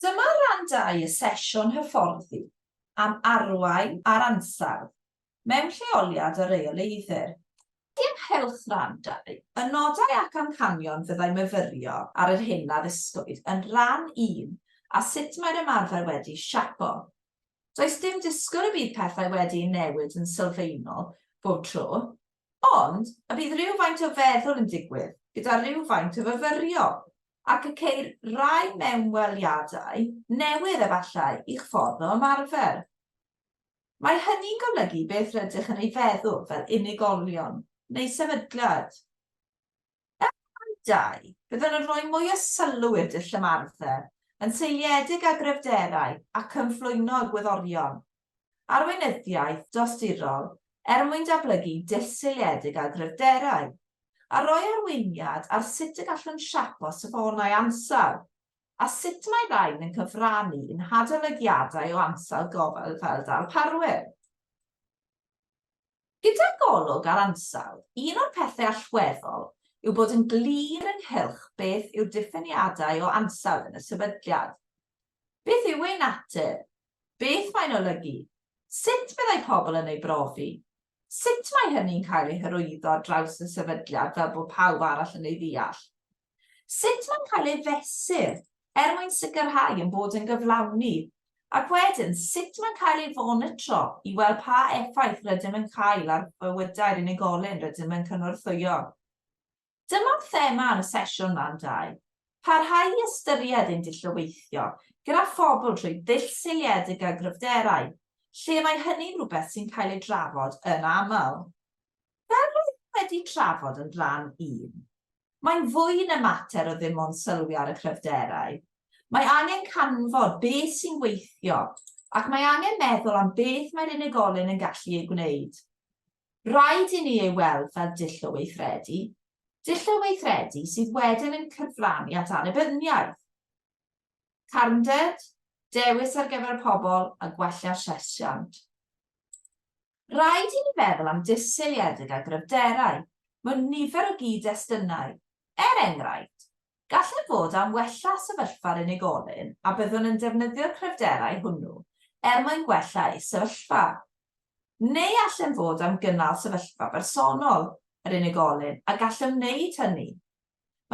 Dyma ran 2 y sesiwn hyfforddi am arwain ar ansawdd mewn lleoliad a reoleiddir. Ynghylch rhan 2, y nodau ac amcanion fyddai myfyrio ar yr hyn a ddysgwyd yn rhan 1 a sut mae'r ymarfer wedi siapo. Does dim disgwyl y bydd pethau wedi eu newid yn sylfaenol bob tro, Ond, y bydd rhywfaint o feddwl yn digwydd, gyda rhywfaint o fyfyrio, ac y ceir rai mewnweliadau newydd efallai i'ch ffordd o ymarfer. Mae hynny'n golygu beth rydych yn ei feddwl fel unigolion neu sefydliad. Ym Mhai 2, byddwn yn rhoi mwy o sylw i'r dull ymarfer, yn seiliedig ar gryfderau ac cyflwyno egwyddorion arweinyddiaeth dosturol er mwyn datblygu dull seiliedig ar gryfderau, a rhoi arweiniad ar sut y gallwn siapo safonau ansawdd, a sut mae rhain yn cyfrannu i'n hadolygiadau o ansawdd gofal fel darparwyr. Gyda golwg ar ansawdd, un o'r pethau allweddol yw bod yn glir ynghylch beth yw'r diffiniadau o ansawdd yn y sefydliad. Beth yw ei natur? Beth mae'n olygu? Sut byddai pobl yn ei brofi? Sut mae hynny'n cael ei hyrwyddo ar draws y sefydliad fel bod pawb arall yn ei ddeall? Sut mae'n cael ei fesur er mwyn sicrhau ein bod yn gyflawni, ac wedyn sut mae'n cael ei fonitro i weld pa effaith rydym yn cael ar fywydau'r unigolyn rydym yn cynorthwyo. Dyma'r thema yn y sesiwn ran 2, parhau i ystyried ein dull o weithio gyda phobl trwy ddull seiliedig ar gryfderau, lle mae hynny'n rhywbeth sy'n cael ei drafod yn aml. Fel rwyf wedi trafod yn rhan un, mae'n fwy na mater o ddim ond sylwi ar y cryfderau. Mae angen canfod beth sy'n gweithio, ac mae angen meddwl am beth mae'r unigolyn yn gallu ei gwneud. Rhaid i ni ei weld fel dull o weithredu, dull o weithredu sydd wedyn yn cyfrannu at annibyniaeth, carnded, dewis ar gyfer pobl a gwella llesiant. Rhaid i ni feddwl am dull seiliedig ar gryfderau mewn nifer o gyd-destunau. Er enghraifft, gallem fod am wella sefyllfa'r unigolyn a byddwn yn defnyddio'r cryfderau hwnnw er mwyn gwella ei sefyllfa. Neu allem fod am gynnal sefyllfa bersonol yr unigolyn a gallem wneud hynny.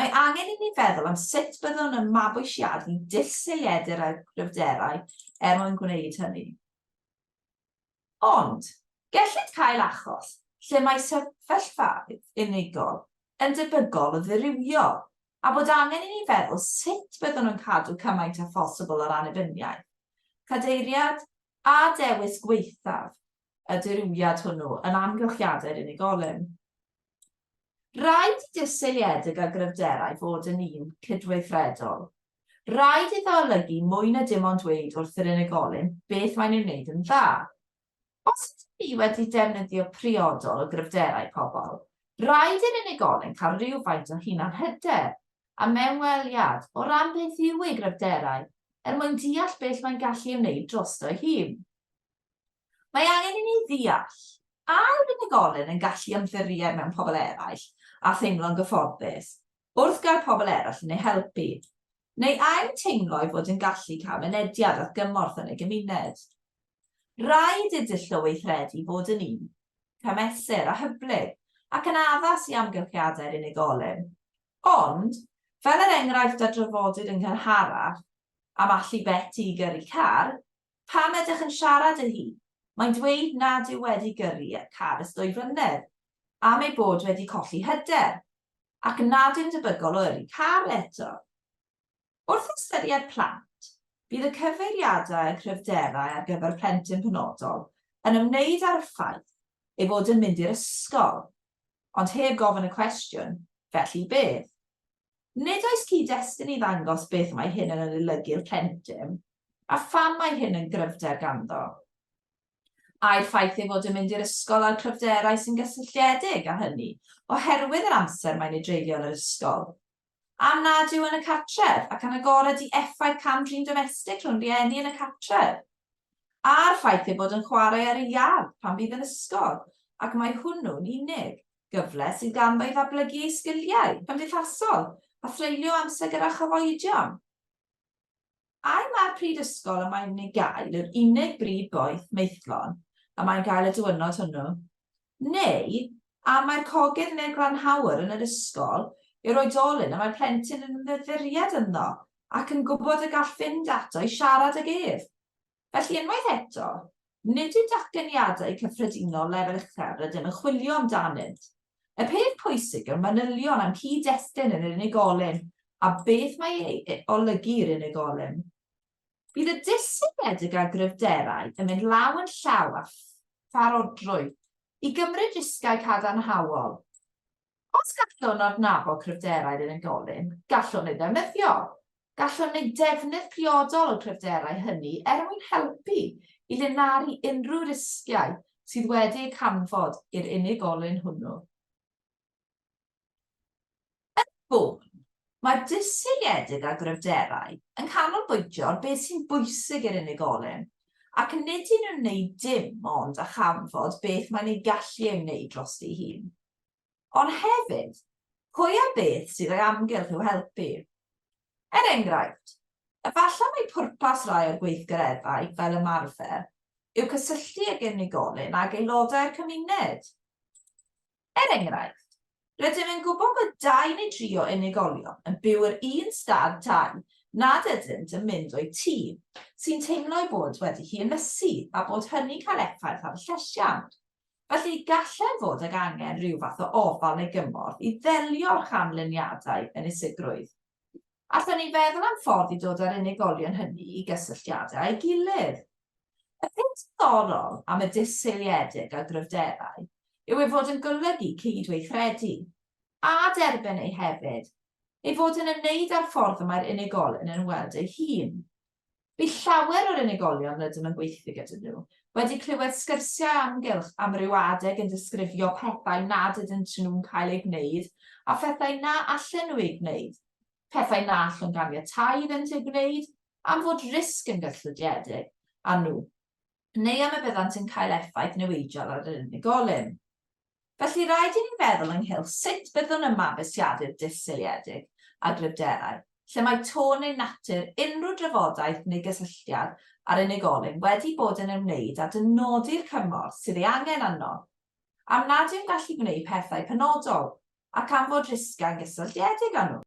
Mae angen i ni feddwl am sut byddwn yn mabwysiadu dull seiliedig ar gryfderau er mwyn gwneud hynny. Ond, gellid cael achos lle mae sefyllfaoedd unigol yn debygol o ddirywio, a bod angen i ni feddwl sut byddwn yn cadw cymaint â phosibl o'r annibyniaeth, cadeiriad a dewis gwaethaf y dirywiad hwnnw yn amgylchiadau'r unigolyn. Rhaid i dull seiliedig ar gryfderau fod yn un cydweithredol. Rhaid iddo olygu mwy na dim ond dweud wrth yr unigolyn beth mae'n ei wneud yn dda. Os ydyn ni wedi defnyddio priodol o gryfderau pobl, rhaid i'r unigolyn cael rhywfaint o hunanhyder a mewnweliad o ran beth yw ei gryfderau er mwyn deall beth mae'n gallu ei wneud drosto ei hun. Mae angen i ni ddeall, a yw'r unigolyn yn gallu ymddiried mewn pobl eraill a theimlo'n gyfforddus wrth gael pobl eraill yn ei helpu, neu a yw'n teimlo ei fod yn gallu cael mynediad at gymorth yn ei gymuned? Rhaid i'r dull o weithredu fod yn un cymesur a hyblyg ac yn addas i amgylchiadau'r unigolyn. Ond, fel yr enghraifft a drafodwyd yn gynharach am allu Betty i gyrru car, Pam ydych yn siarad â hi? Mae'n dweud nad yw wedi gyrru car ers dwy flynedd, am ei bod wedi colli hyder, ac nad yw'n debygol o yrru car eto. Wrth ystyried plant, bydd y cyfeiriadau a chryfderau ar gyfer plentyn penodol yn ymwneud â'r ffaith ei fod yn mynd i'r ysgol, ond heb gofyn y cwestiwn, felly beth? Nid oes cyd-destun i ddangos beth mae hyn yn ei olygu i'r plentyn, a pham mae hyn yn gryfder ganddo. Ai'r ffaith ei fod yn mynd i'r ysgol a'r cryfderau sy'n gysylltiedig â hynny oherwydd yr amser mae'n ei dreulio yn yr ysgol? Am nad yw yn y cartref ac yn agored i effaith cam-drin domestig rhwng rhieni yn y cartref? A'r ffaith ei fod yn chwarae ar ei iard pan fydd yn ysgol, ac mai hwnnw'n unig gyfle sydd ganddo i ddatblygu ei sgiliau cymdeithasol a threulio amser gyda chyfoedion. Ai mae'r mai'r pryd ysgol y mae'n ei gael yw'r unig bryd boeth maethlon y mae'n gael y diwrnod hwnnw? Neu a mai'r cogydd neu'r glanhawr yn yr ysgol yw'r oedolyn y mae'r plentyn yn ymddiried ynddo ac yn gwybod y gall fynd ato i siarad ag ef? Felly, unwaith eto, nid yw datganiadau cyffredinol lefel uchel rydym yn chwilio amdanynt. Y peth pwysig yw'r manylion am cyd-destun yr unigolyn a beth mae ei olygu i'r unigolyn. Bydd y dull seiliedig ar gryfderau yn mynd law yn llaw â pharodrwydd i gymryd risgiau cadarnhaol. Os gallwn adnabod cryfderau'r unigolyn, gallwn ei ddefnyddio. Gallwn wneud defnydd priodol o'r cryfderau hynny er mwyn helpu i linaru unrhyw risgiau sydd wedi eu canfod i'r unigolyn hwnnw. Yn y bôn, mae'r dull seiliedig ar gryfderau yn canolbwyntio ar beth sy'n bwysig i'r unigolyn, ac nid yw'n ymwneud dim ond â chanfod beth mae'n ei gallu ei wneud drosti ei hun. Ond hefyd, pwy a beth sydd o'i amgylch i'w helpu? Er enghraifft, efallai mai pwrpas rhai o'r gweithgareddau, fel ymarfer, yw cysylltu ag unigolyn ag aelodau'r cymuned. Er enghraifft, rydym yn gwybod bod dau neu dri o unigolion yn byw yr un stad tai nad ydynt yn mynd o'u tŷ, sy'n teimlo eu bod wedi hynysu a bod hynny'n cael effaith ar y llesiant. Felly, gallem fod ag angen rhyw fath o ofal neu gymorth i ddelio â'r chanlyniadau ynysigrwydd. Allwn ni feddwl am ffordd i dod â'r unigolion hynny i gysylltiadau â'i gilydd? Y peth diddorol am y dull seiliedig ar gryfderau yw ei fod yn golygu cydweithredu, a derbyn ei hefyd, ei fod yn ymwneud â'r ffordd y mae'r unigolyn yn weld ei hun. Bu llawer o'r unigolion rydym yn gweithio gyda nhw wedi clywed sgyrsiau amgylch am ryw adeg yn disgrifio pethau nad ydynt nhw'n cael eu gwneud a phethau na allen nhw eu gwneud, pethau na allwn ganiatáu iddynt eu gwneud am fod risg yn gysylltiedig â nhw, neu am y byddant yn cael effaith niweidiol ar yr unigolyn. Felly rhaid i ni feddwl ynghylch sut byddwn yn mabwysiadu'r dull seiliedig ar gryfderau, lle mae tôn neu natur unrhyw drafodaeth neu gysylltiad â'r unigolyn wedi bod yn ymwneud â dynodi'r cymorth sydd ei angen arno, am nad yw'n gallu gwneud pethau penodol ac am fod risgiau'n gysylltiedig â nhw.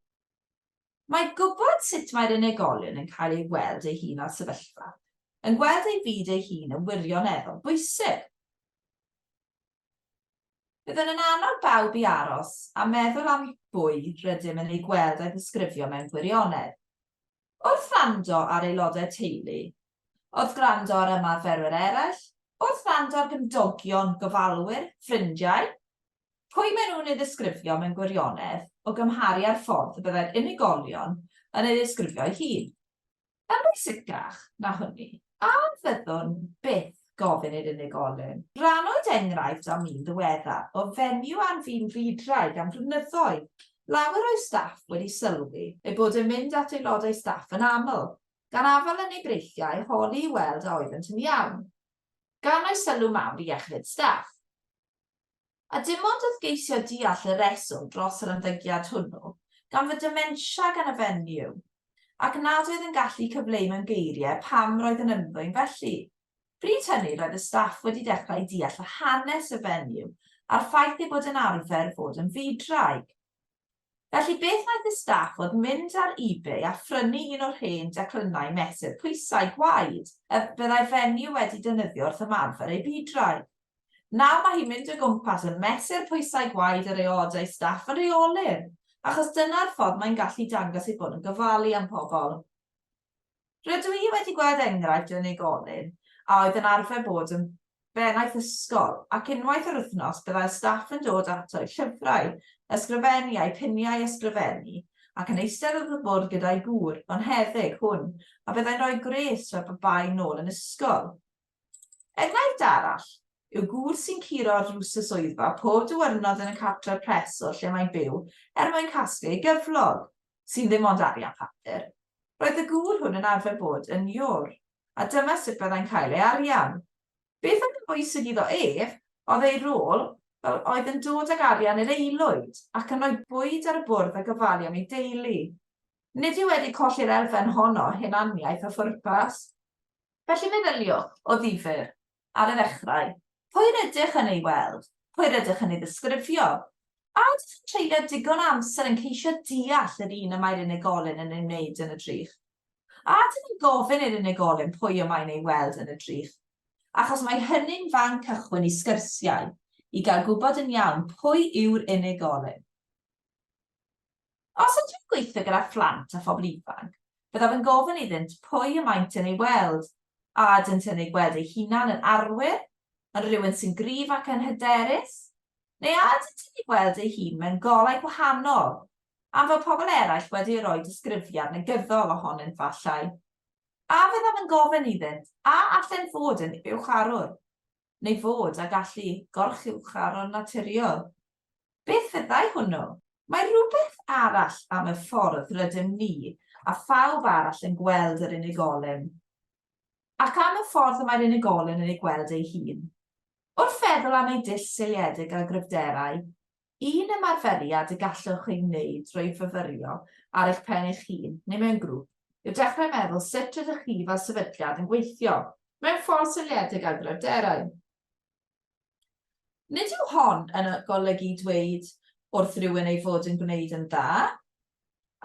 Mae gwybod sut mae'r unigolyn yn cael ei weld ei hun a'r sefyllfa, yn gweld ei fyd ei hun yn wirioneddol bwysig. Byddwn yn annog bawb i aros a meddwl am bwy rydym yn eu gweld a'i ddisgrifio mewn gwirionedd. Wrth wrando ar aelodau teulu, wrth gwrando ar ymarferwyr eraill, wrth wrando ar gymdogion, gofalwyr, ffrindiau, pwy maen nhw'n ei ddisgrifio mewn gwirionedd o gymharu â'r ffordd y byddai'r unigolion yn ei ddisgrifio ei hun? Yn bwysicach na hynny, a fyddwn byth gofyn i'r unigolyn? Rhannwyd enghraifft â mi'n ddiweddar o fenyw a'n fu'n fydwraig am flynyddoedd, lawer o'i staff wedi sylwi ei bod yn mynd at aelodau staff yn aml, gan afael yn eu breichiau a holi i weld a oeddent yn iawn, gan roi sylw mawr i iechyd staff. A dim ond wrth geisio deall y rheswm dros yr ymddygiad hwnnw, gan fod dementia gan y fenyw, ac nad oedd yn gallu cyfleu mewn geiriau pam roedd yn ymddwyn felly. Bryd hynny, roedd y staff wedi dechrau deall y hanes y fenyw a'r ffaith ei bod yn arfer fod yn fydwraig. Felly beth wnaeth y staff oedd mynd ar eBay a phrynu un o'r hen declynnau mesur pwysau gwaed y byddai'r fenyw wedi defnyddio wrth ymarfer ei bydwraig. Nawr mae hi'n mynd o gwmpas yn mesur pwysau gwaed yr aelodau staff yn rheolaidd, achos dyna'r ffordd mae'n gallu dangos ei bod yn gofalu am pobl. Rydw i wedi gweld enghraifft o unigolyn a oedd yn arfer bod yn bennaeth ysgol, ac unwaith yr wythnos byddai'r staff yn dod ato i llyfrau, ysgrifennu a'u piniau ysgrifennu, ac yn eistedd wrth y bwrdd gyda'i gŵr, bonheddig, hwn, a byddai'n rhoi gwres fel pe bai nôl yn ysgol. Enghraifft arall yw gŵr sy'n curo ar drws y swyddfa pob diwrnod yn y cartref preswyl lle mae'n byw er mwyn casglu ei gyflog, sy'n ddim ond arian papur. Roedd y gŵr hwn yn arfer bod yn iwr, a dyma sut byddai'n cael ei arian. Beth oedd yn bwysig iddo ef oedd ei rôl fel oedd yn dod ag arian i'r aelwyd ac yn rhoi bwyd ar y bwrdd a gofalu am ei deulu. Nid yw wedi colli'r elfen honno o hunaniaeth a phwrpas. Felly meddyliwch, o ddifyr, ar y ddechrau, pwy rydych yn ei weld, pwy rydych yn ei ddisgrifio? A ydych yn treulio digon o amser yn ceisio deall yr un y mae'r unigolyn yn ei wneud yn y drych? A ydych yn gofyn i'r unigolyn pwy y mae'n ei weld yn y drych? Achos mae hynny'n fan cychwyn i sgyrsiau, i gael gwybod yn iawn pwy yw'r unigolyn. Os ydw i'n gweithio gyda phlant a phobl ifanc, byddaf yn gofyn iddynt pwy y maent yn ei weld, a ydynt yn eu gweld eu hunain yn arwyr, yn rhywun sy'n gryf ac yn hyderus, neu a ydynt yn ei gweld eu hun mewn golau gwahanol, am fod pobl eraill wedi rhoi disgrifiad negyddol ohonynt fallai. A fyddaf yn gofyn iddynt a allent fod yn uwch-arwr, neu fod â gallu gorchuwcharwr naturiol. Beth fyddai hwnnw? Mae rhywbeth arall am y ffordd rydym ni a phawb arall yn gweld yr unigolyn, ac am y ffordd y mae'r unigolyn yn ei gweld ei hun. Wrth feddwl am ei dull seiliedig ar gryfderau, un ymarferiad y gallwch ei wneud drwy fyfyrio ar eich pen eich hun neu mewn grŵp yw dechrau meddwl sut rydych chi fel sefydliad yn gweithio mewn ffordd seiliedig ar gryfderau. Nid yw hon yn golygu dweud wrth rywun ei fod yn gwneud yn dda.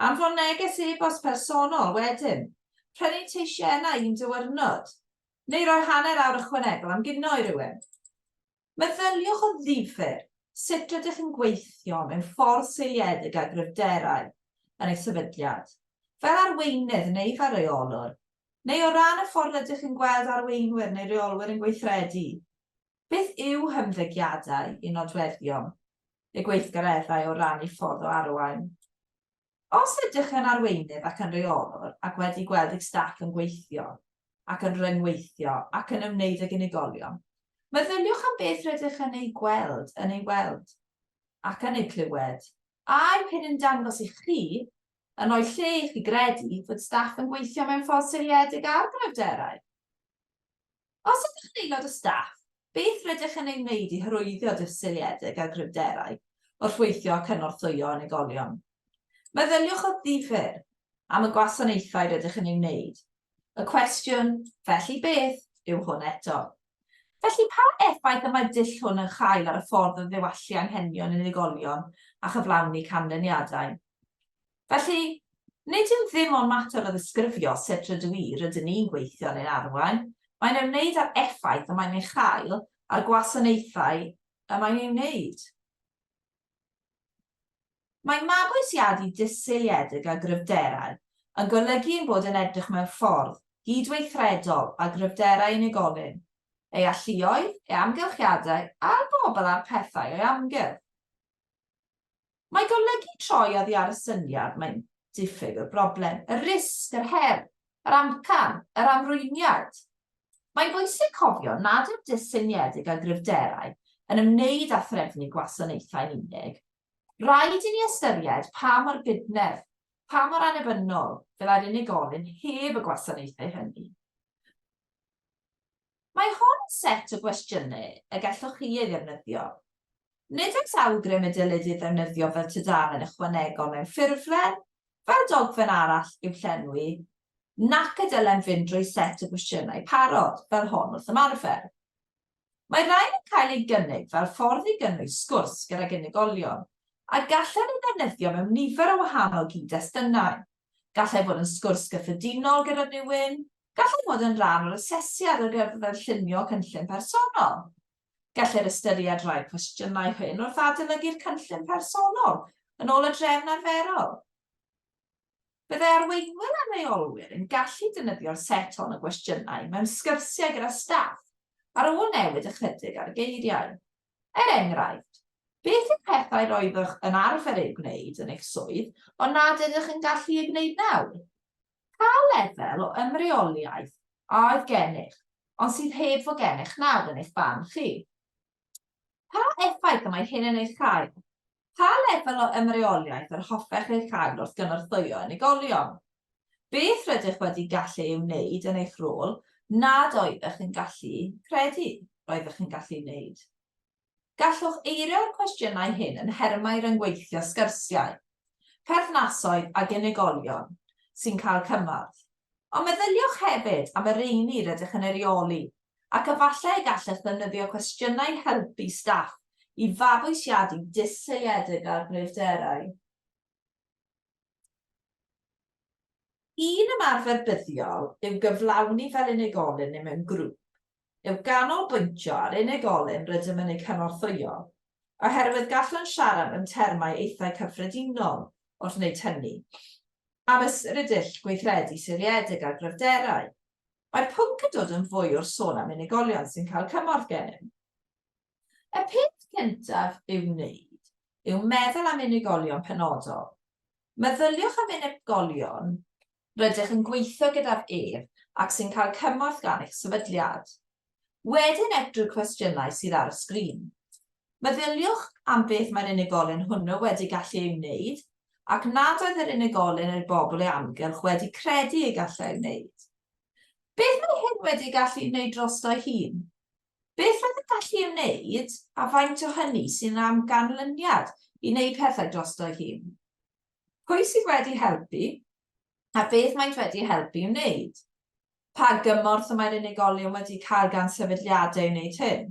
Anfon neges e-bost personol wedyn, prynu teisiennau un diwrnod, neu roi hanner awr ychwanegol am ginio i rywun. Meddyliwch o ddifyr sut rydych yn gweithio mewn ffordd seiliedig ar gryfderau yn eich sefydliad, fel arweinydd neu fel rheolwr, Neu o ran y ffordd rydych yn gweld arweinwyr neu reolwyr yn gweithredu, beth yw hymddygiadau eu nodweddion, eu gweithgareddau o ran eu ffordd o arwain? Os ydych yn arweinydd ac yn rheolwr ac wedi gweld eich staff yn gweithio ac yn rhyngweithio ac yn ymwneud ag unigolion, meddyliwch am beth rydych yn eu gweld, yn ei weld ac yn eu clywed. A yw hyn yn dangos i chi yn rhoi lle i chi gredu fod staff yn gweithio mewn ffordd seiliedig ar gryfderau. Os ydych yn aelod o staff, beth rydych yn ei wneud i hyrwyddo dull seiliedig ar gryfderau wrth weithio a cynorthwyo unigolion? Meddyliwch o ddifyr am y gwasanaethau rydych yn ei wneud. Y cwestiwn, felly beth, yw hwn eto. Felly, pa effaith y mae'r dull hwn yn chael ar y ffordd o ddiwallu anghenion unigolion a chyflawni canlyniadau? Felly, nid yw'n ddim ond mater o ddisgrifio sut rydw i, rydyn ni'n gweithio neu'n arwain, mae'n ymwneud â'r effaith y mae'n ei chael a'r gwasanaethau y mae'n ei wneud. Mae mabwysiadu dull seiliedig ar gryfderau yn golygu ein bod yn edrych mewn ffordd gydweithredol ar gryfderau unigolyn, ei alluoedd, ei amgylchiadau a'r bobl a'r pethau o'i amgylch. Mae golygu troi oddi ar y syniad mae'n diffyg yw'r broblem, y risg, yr her, yr amcan, yr amrwymiad. Mae'n bwysig cofio nad yw'r dull seiliedig ar gryfderau yn ymwneud â threfnu gwasanaethau'n unig. Rhaid i ni ystyried pa mor gydnerth, pa mor annibynnol fyddai'r unigolyn heb y gwasanaethau hynny. Mae hon yn set o gwestiynau y gallwch chi ei ddefnyddio. Nid oes awgrym y dylid ei ddefnyddio fel tudalen ychwanegol mewn ffurflen, fel dogfen arall i'w llenwi, nac y dylem fynd drwy set o gwestiynau parod, fel hon wrth ymarfer. Mae rhain yn cael eu gynnig fel ffordd i gynnwys sgwrs gydag unigolion, a gallem ei ddefnyddio mewn nifer o wahanol gyd-destunau. Gallai fod yn sgwrs gyffredinol gyda rhywun, gallai fod yn rhan o'r asesiad ar gyfer llunio cynllun personol. Gellir ystyried rhai cwestiynau hyn wrth adolygu'r cynllun personol yn ôl y drefn arferol. Byddai arweinwyr a rheolwyr yn gallu defnyddio'r set hon o gwestiynau mewn sgyrsiau gyda staff ar ôl newid ychydig ar y geiriau. Er enghraifft, beth yw'r pethau roeddech yn arfer eu gwneud yn eich swydd ond nad ydych yn gallu eu gwneud nawr? Pa lefel o ymreoliaeth a oedd gennych ond sydd heb fod gennych nawr yn eich barn chi? Pa effaith y mae hyn yn ei chael? Pa lefel o ymreoliaeth yr hoffech ei chael wrth gynorthwyo unigolion? Beth rydych wedi gallu ei wneud yn eich rôl nad oeddech yn gallu credu roeddech yn gallu wneud? Gallwch eirio'r cwestiynau hyn yn nhermau rhyngweithio sgyrsiau, perthnasoedd ag unigolion. sy'n cael cymorth, ond meddyliwch hefyd am y rheini rydych yn eu rheoli, ac efallai y gallech ddefnyddio cwestiynau helpu staff i fabwysiadu dull seiliedig ar gryfderau. Un ymarfer buddiol i'w gyflawni fel unigolyn neu mewn grŵp yw ganolbwyntio ar unigolyn rydym yn eu cynorthwyo, oherwydd gallwn siarad mewn termau eitha cyffredinol wrth wneud hynny, am ystyr y dull gweithredu seiliedig ar gryfderau. Mae'r pwnc yn dod yn fwy wrth sôn am unigolion sy'n cael cymorth gennym. Y peth cyntaf i'w wneud yw meddwl am unigolion penodol. Meddyliwch am unigolion rydych yn gweithio gydag ef ac sy'n cael cymorth gan eich sefydliad. Wedyn ewch drwy'r cwestiynau sydd ar y sgrin. Meddyliwch am beth mae'r unigolyn hwnnw wedi gallu ei wneud ac nad oedd yr unigolyn neu'r bobl ei amgylch wedi credu y gallai ei wneud. Beth mae hyn wedi gallu ei wneud drosto'i hun? Beth roedd yn gallu ei wneud a faint o hynny sy'n am ganlyniad i wneud pethau drosto'i hun? Pwy sydd wedi helpu a beth maent wedi helpu i wneud? Pa gymorth y mae'r unigolion wedi cael gan sefydliadau i wneud hyn?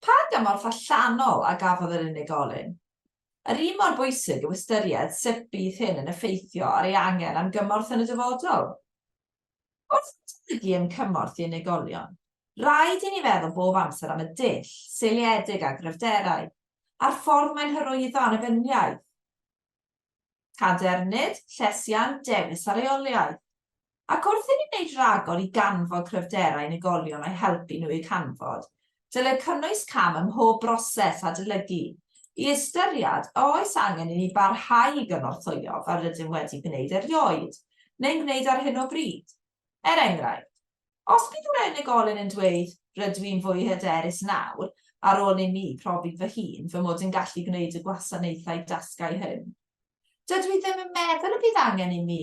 Pa gymorth allanol a gafodd yr unigolyn? Yr un mor bwysig yw ystyried sut bydd hyn yn effeithio ar ei angen am gymorth yn y dyfodol. Wrth adolygu ein cymorth i unigolion, rhaid i ni feddwl bob amser am y dull seiliedig ar gryfderau, a'r ffordd mae'n hyrwyddo annibyniaeth, cadernid, llesiant, dewis a rheoliaeth. Ac wrth i ni wneud rhagor i ganfod cryfderau unigolion a'u helpu nhw i'w canfod, dylai cynnwys cam ym mhob broses adolygu i ystyried a oes angen i ni barhau i gynorthwyo fel rydym wedi gwneud erioed, neu'n gwneud ar hyn o bryd. Er enghraifft, os bydd yr unigolyn yn dweud 'rydw i'n fwy hyderus nawr ar ôl i mi profi fy hun fy mod yn gallu gwneud y gwasanaethau dasgau hyn', dydw i ddim yn meddwl y bydd angen i mi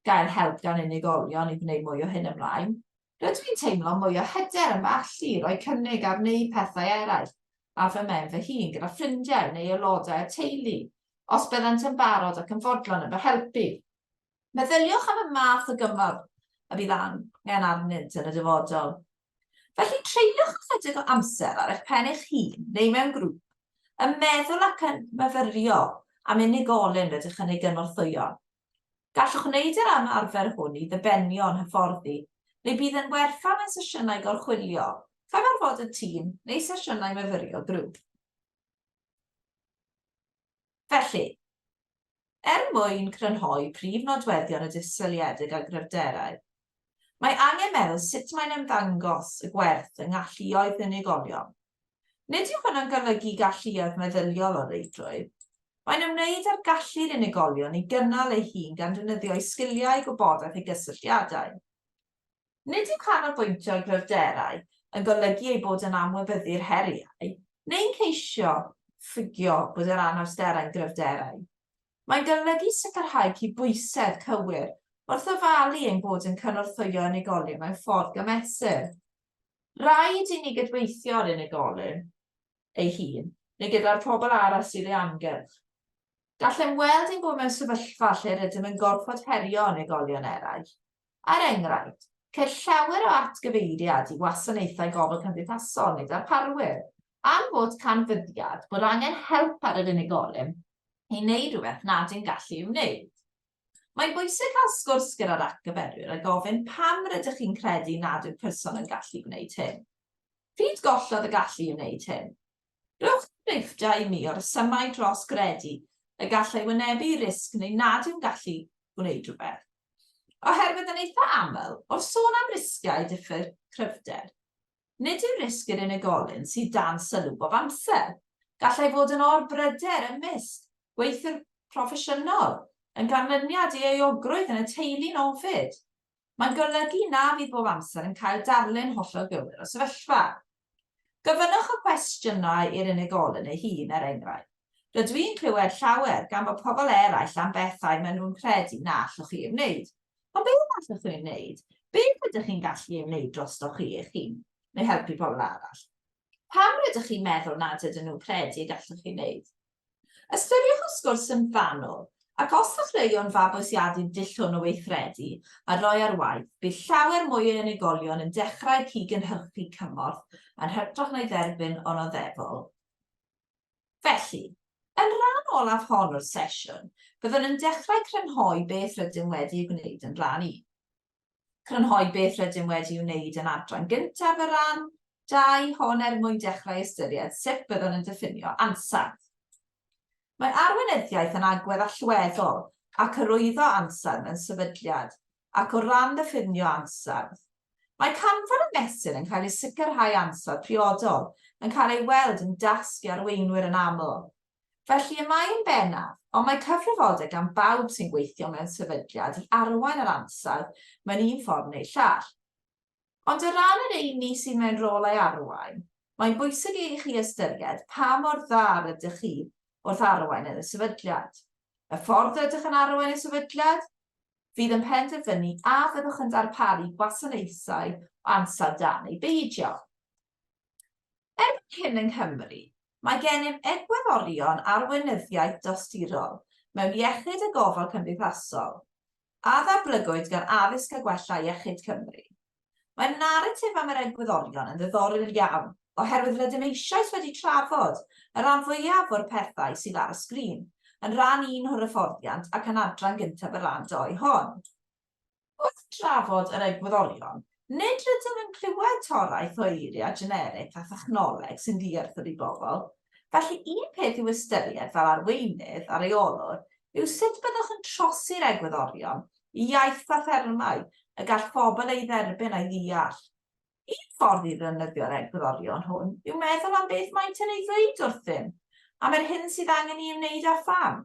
gael help gan unigolion i wneud mwy o hyn ymlaen. Rydw i'n teimlo mwy o hyder yn fy allu i roi cynnig ar wneud pethau eraill ar fy mhen fy hun gyda ffrindiau neu aelodau o'r teulu, os byddant yn barod ac yn fodlon yn fy helpu. Meddyliwch am y math o gymorth y bydd angen arnynt yn y dyfodol. Felly, treuliwch ychydig o amser ar eich pen eich hun neu mewn grŵp, yn meddwl ac yn myfyrio am unigolyn rydych yn ei gynorthwyo. Gallwch wneud yr ymarfer hwn i ddibenion hyfforddi, neu bydd yn werthfawr mewn sesiynau gorchwylio, cyfarfodydd tîm neu sesiynau myfyrio grŵp. Felly, Er mwyn crynhoi prif nodweddion y dull seiliedig ar gryfderau, mae angen meddwl sut mae'n ymddangos y gwerth yng ngalluoedd unigolion. Nid yw hwn yn golygu galluoedd meddyliol o reidrwydd. Mae'n ymwneud â'r gallu'r unigolion i gynnal ei hun gan ddefnyddio'i sgiliau, gwybodaeth a'i gysylltiadau. Nid yw canolbwyntio ar gryfderau yn golygu ei bod yn anwybyddu'r heriau, neu'n ceisio ffugio bod yr anawsterau'n gryfderau. Mae'n golygu sicrhau cydbwysedd cywir wrth ofalu ein bod yn cynorthwyo unigolion mewn ffordd gymesur. Rhaid i ni gydweithio â'r unigolyn ei hun, neu gyda'r pobl arall sydd ei amgylch. Gallem weld ein bod mewn sefyllfa lle rydym yn gorfod herio unigolion eraill. Er enghraifft, ceir llawer o atgyfeiriad i wasanaethau gofal cymdeithasol neu darparwyr am fod canfyddiad bod angen help ar yr unigolyn i wneud rhywbeth nad yw'n gallu ei wneud. Mae'n bwysig cael sgwrs gyda'r atgyfeirwyr a gofyn pam rydych chi'n credu nad yw'r person yn gallu gwneud hyn. Pryd gollodd y gallu i wneud hyn? Rhowch enghreifftiau i mi o resymau dros gredu y gallai wynebu risg neu nad yw'n gallu gwneud rhywbeth. Oherwydd yn eitha aml, wrth sôn am risgiau diffyg cryfder, nid yw risg i'r unigolyn sydd dan sylw bob amser. Gallai fod yn orbryder ymysg gweithwyr proffesiynol, yn ganlyniad i euogrwydd yn y teulu'n ofid. Mae'n golygu na fydd bob amser yn cael darlun hollol gywir o sefyllfa. Gofynnwch y cwestiynau i'r unigolyn ei hun, er enghraifft. Rydw i'n clywed llawer gan fod pobl eraill am bethau maen nhw'n credu na allwch chi ei wneud. Ond beth allwch chi ei wneud? Beth ydych chi'n gallu ei wneud drostoch chi eich hun, neu helpu pobl arall? Pam rydych chi'n meddwl nad ydyn nhw'n credu y gallwch chi wneud? Ystyriwch y sgwrs yn fanwl Ac os ddechreuwn fabwysiadu'r dull hwn o weithredu a roi ar waith, bydd llawer mwy o unigolion yn dechrau cyd-gynhyrchu cymorth yn hytrach na'i dderbyn o'n oddefol. Felly, yn rhan olaf hon o'r sesiwn, byddwn yn dechrau crynhoi beth rydym wedi ei gwneud yn rhan un. Crynhoi beth rydym wedi ei wneud yn adran gyntaf y rhan 2 hon er mwyn dechrau ystyried sut byddwn yn diffinio ansawdd. Mae arweinyddiaeth yn agwedd allweddol ac hyrwyddo ansawdd mewn sefydliad ac o ran ddiffinio ansawdd. Mae canfod y mesur yn cael ei sicrhau ansawdd priodol yn cael ei weld yn dasg i arweinwyr yn aml. Felly y mae yn bennaf, ond mae cyfrifoldeb gan bawb sy'n gweithio mewn sefydliad i arwain yr ansawdd mewn un ffordd neu'r llall. Ond o ran y rheini sydd mewn rolau arwain, mae'n bwysig i chi ystyried pa mor dda rydych chi wrth arwain yn y sefydliad. Y ffordd rydych yn arwain y sefydliad fydd yn penderfynu a fyddwch yn darparu gwasanaethau o ansawdd da neu beidio. Erbyn hyn yng Nghymru, mae gennym egwyddorion arweinyddiaeth dosturol mewn iechyd a gofal cymdeithasol, a ddatblygwyd gan Addysg a Gwella Iechyd Cymru. Mae'r naratif am yr egwyddorion yn ddiddorol iawn, oherwydd rydym eisoes wedi trafod y rhan fwyaf o'r pethau sydd ar y sgrin, yn rhan un o'r hyfforddiant ac yn adran gyntaf y rhan dou hon. Wrth drafod yr egwyddorion, nid rydym yn clywed torraeth o eiriau generig a thechnoleg sy'n ddierthr i bobl. Felly, un peth i'w ystyried fel arweinydd a rheolwr yw sut byddwch yn trosi'r egwyddorion i iaith a thermau y gall phobl ei dderbyn a'i ddeall. Un ffordd i ddefnyddio'r egwyddorion hwn yw meddwl am beth maent yn ei ddweud wrthym, am yr hyn sydd angen ei wneud a pham.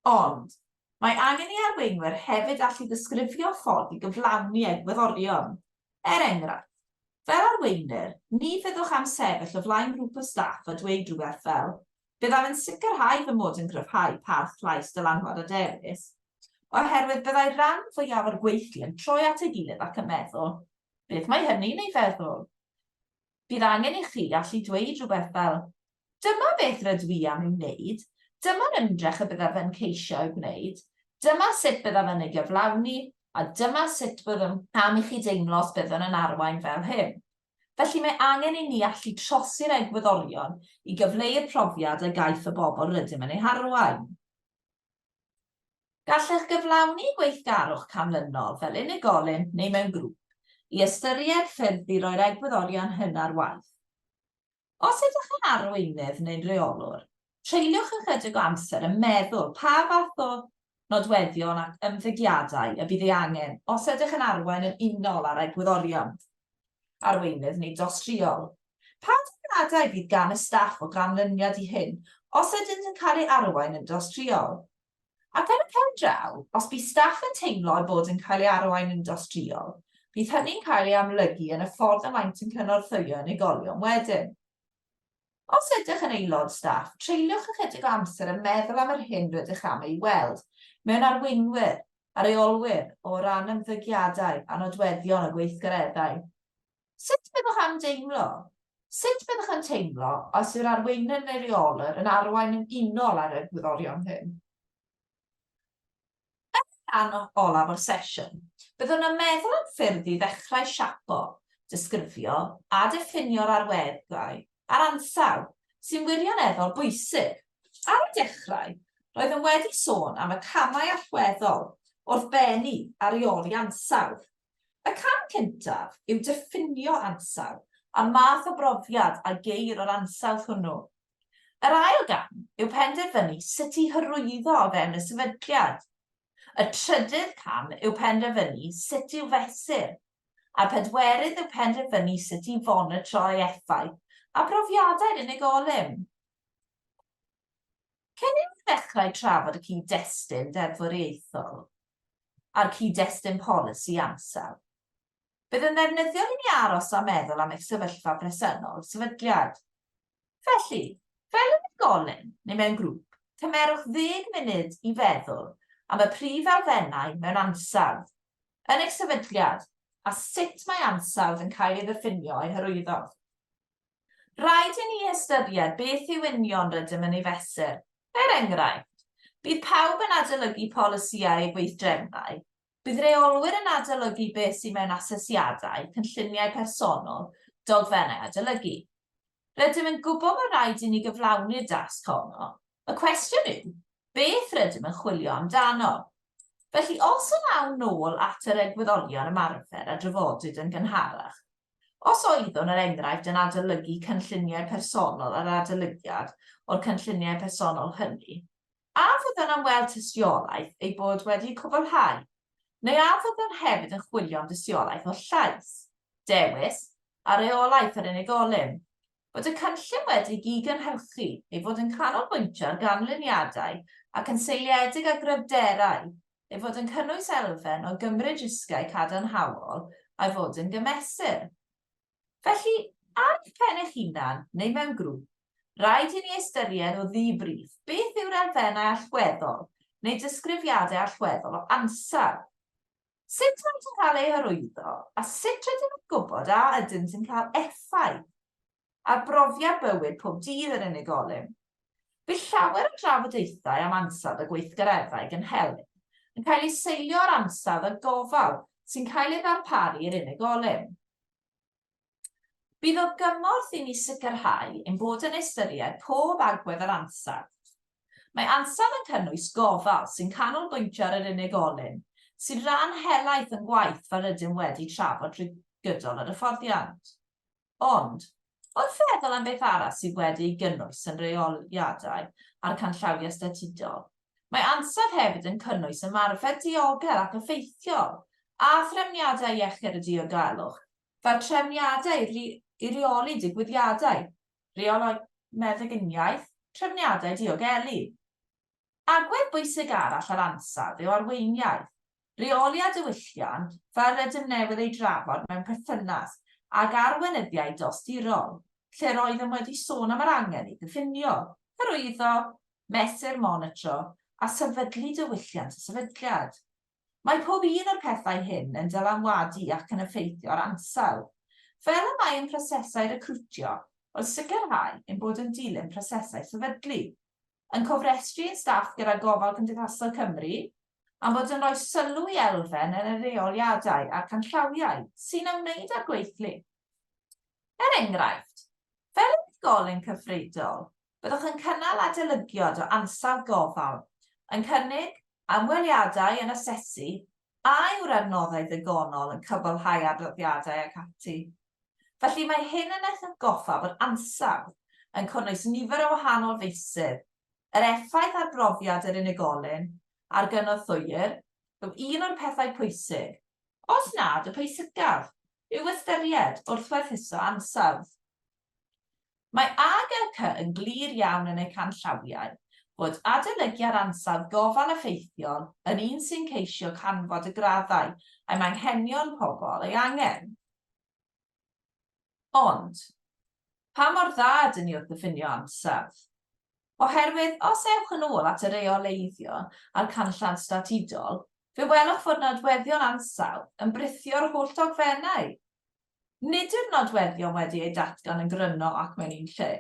Ond, mae angen i arweinwyr hefyd allu ddisgrifio ffordd i gyflawni egwyddorion. Er enghraifft, fel arweinydd, ni fyddwch am sefyll o flaen grŵp o staff a dweud rhywbeth fel, 'Byddaf yn sicrhau fy mod yn cryfhau parth llais dylanwad a dewis', oherwydd byddai rhan fwyaf o'r gweithlu yn troi at ei gilydd ac yn meddwl, 'Beth mae hynny'n ei feddwl? Bydd angen i chi allu dweud rhywbeth fel, 'Dyma beth rydw i am ei wneud, dyma'r ymdrech y byddaf yn ceisio ei gwneud, dyma sut byddaf yn ei gyflawni, a dyma sut byddwn am i chi deimlo os byddwn yn arwain fel hyn. Felly mae angen i ni allu trosi'r egwyddorion i gyfleu'r profiad a gaiff y bobl rydym yn eu harwain. Gallech gyflawni gweithgarwch canlynol fel unigolyn neu mewn grŵp i ystyried ffyrdd i roi'r egwyddorion hyn ar waith. Os ydych yn arweinydd neu'n reolwr, treuliwch ychydig o amser yn meddwl pa fath o nodweddion ac ymddygiadau y bydd ei angen os ydych yn arwain yn unol â'r egwyddorion arweinydd neu dostriol. Pa deimladau fydd gan y staff o ganlyniad i hyn os ydynt yn cael eu arwain yn dostriol? Ac yn y pen draw, os bydd staff yn teimlo eu bod yn cael eu arwain yn dostriol, bydd hynny'n cael ei amlygu yn y ffordd y maent yn cynorthwyo unigolion wedyn. Os ydych yn aelod staff, treuliwch ychydig o amser yn meddwl am yr hyn rydych am ei weld mewn arweinwyr a rheolwyr o ran ymddygiadau a nodweddion y gweithgareddau. Sut byddwch am deimlo? Sut byddwch yn teimlo os yw'r arweinydd neu reolwr yn arwain yn unol â'r egwyddorion hyn? Yn y rhan olaf o'r sesiwn, byddwn yn meddwl am ffyrdd i ddechrau siapo, disgrifio a diffinio'r arweddau a'r ansawdd sy'n wirioneddol bwysig. Ar y dechrau, roeddwn wedi sôn am y camau allweddol wrth bennu a rheoli ansawdd. Y cam cyntaf yw diffinio ansawdd a'r math o brofiad a geir o'r ansawdd hwnnw. Yr ail gam yw penderfynu sut i hyrwyddo o fewn y sefydliad. Y trydydd cam yw penderfynu sut i'w fesur. A'r pedwerydd yw penderfynu sut i fonitro ei effaith a brofiadau'r unigolyn. Cyn i ni ddechrau trafod y cyd-destun deddfwriaethol a'r cyd-destun polisi ansawdd, bydd yn ddefnyddiol i ni aros a meddwl am eich sefyllfa bresennol sefydliad. Felly, fel unigolyn neu mewn grŵp, cymerwch ddeg munud i feddwl am y prif elfennau mewn ansawdd yn eich sefydliad a sut mae ansawdd yn cael ei ddiffinio a'i hyrwyddo. Rhaid i ni ystyried beth yw union rydym yn ei fesur. Er enghraifft, Bydd pawb yn adolygu polisïau a gweithdrefnau. Bydd rheolwyr yn adolygu beth sydd mewn asesiadau, cynlluniau personol, dogfennau adolygu. Rydym yn gwybod bod rhaid i ni gyflawni'r dasg honno. Y cwestiwn yw, beth rydym yn chwilio amdano? Felly, os yn awn nôl at yr egwyddorion ymarfer a drafodwyd yn gynharach, os oeddwn, er enghraifft, yn adolygu cynlluniau personol a'r adolygiad o'r cynlluniau personol hynny, a fyddwn am weld tystiolaeth eu bod wedi'u cwblhau, neu a fyddwn hefyd yn chwilio am dystiolaeth o llais, dewis, a rheolaeth yr unigolyn, bod y cynllun wedi'i gynhyrchu, ei fod yn canolbwyntio ar ganlyniadau ac yn seiliedig ar gryfderau, ei fod yn cynnwys elfen o gymryd risgiau cadarnhaol a'i fod yn gymesur. Felly, ar eich pen eich hunan neu mewn grŵp, rhaid i ni ystyried o ddi-briff beth yw'r elfennau allweddol neu disgrifiadau allweddol o ansawdd. Sut maent yn cael eu hyrwyddo a sut rydym yn gwybod a ydynt yn cael effaith ar brofiad bywyd pob dydd yr unigolyn. Bydd llawer o drafodaethau am ansawdd y gweithgareddau gynhelir yn cael eu seilio ar ansawdd y gofal sy'n cael ei ddarparu i'r unigolyn. Bydd o gymorth i ni sicrhau ein bod yn ystyried pob agwedd ar ansawdd. Mae ansawdd yn cynnwys gofal sy'n canolbwyntio ar yr unigolyn, sy'n rhan helaeth o'n gwaith fel rydym wedi trafod drwy gydol yr hyfforddiant. Ond, wrth feddwl am beth arall sydd wedi ei gynnwys yn rheoliadau a'r canllawiau statudol, mae ansawdd hefyd yn cynnwys ymarfer diogel ac effeithiol a threfniadau iechyd a diogelwch, fel trefniadau i reoli digwyddiadau, rheolau meddyginiaeth, trefniadau diogelu. Agwedd bwysig arall ar ansawdd yw arweiniaeth, rheoli a diwylliant, fel rydym newydd ei drafod mewn perthynas ag arweinyddiaeth dosturol, lle'r oeddem wedi sôn am yr angen i ddiffinio, hyrwyddo, mesur, monitro a sefydlu diwylliant y sefydliad. Mae pob un o'r pethau hyn yn dylanwadu ac yn effeithio ar ansawdd, fel y mae ein prosesau recriwtio wrth sicrhau ein bod yn dilyn prosesau sefydlu, yn cofrestru ein staff gyda Gofal Cymdeithasol Cymru, a'n bod yn rhoi sylw i elfen yn y rheoliadau a'r canllawiau sy'n ymwneud â'r gweithlu. Er enghraifft, fel unigolyn cyfredol, byddwch yn cynnal adolygiad o ansawdd gofal, yn cynnig ymweliadau yn asesu a yw'r adnoddau ddigonol yn cyflhau adroddiadau ac ati. Felly mae hyn yn eich atgoffa fod ansawdd yn cynnwys nifer o wahanol feysydd, yr effaith ar brofiad yr unigolyn a'r gynorthwywyr yw un o'r pethau pwysig, os nad y pwysicaf, i'w ystyried wrth werthuso ansawdd. Mae AGC yn glir iawn yn eu canllawiau bod adolygiad ansawdd gofal effeithiol yn un sy'n ceisio canfod y graddau y mae anghenion pobl ei angen. Ond, pa mor dda ydyn ni wrth ddiffinio ansawdd? Oherwydd, os ewch yn ôl at y rheoleiddio a'r canllaw statudol, fe welwch fod nodweddion ansawdd yn brithio'r holl dogfennau. Nid yw'r nodweddion wedi eu datgan yn gryno ac mewn un lle.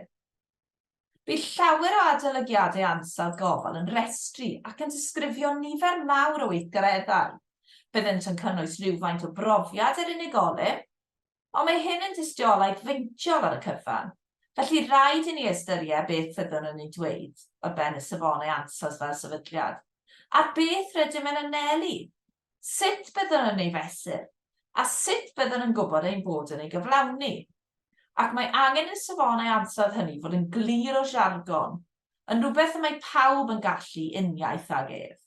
Bydd llawer o adolygiadau ansawdd gofal yn rhestru ac yn disgrifio nifer mawr o weithgareddau. Byddent yn cynnwys rhywfaint o brofiad yr unigolyn, ond mae hyn yn dystiolaeth feintiol ar y cyfan, felly rhaid i ni ystyried beth fyddwn yn ei dweud ar ben y safonau ansawdd fel sefydliad, at beth rydym yn anelu. Sut byddwn yn ei fesur? A sut byddwn yn gwybod ein bod yn ei gyflawni? Ac mae angen i'r safonau ansawdd hynny fod yn glir o jargon, yn rhywbeth y mae pawb yn gallu uniaith ag ef.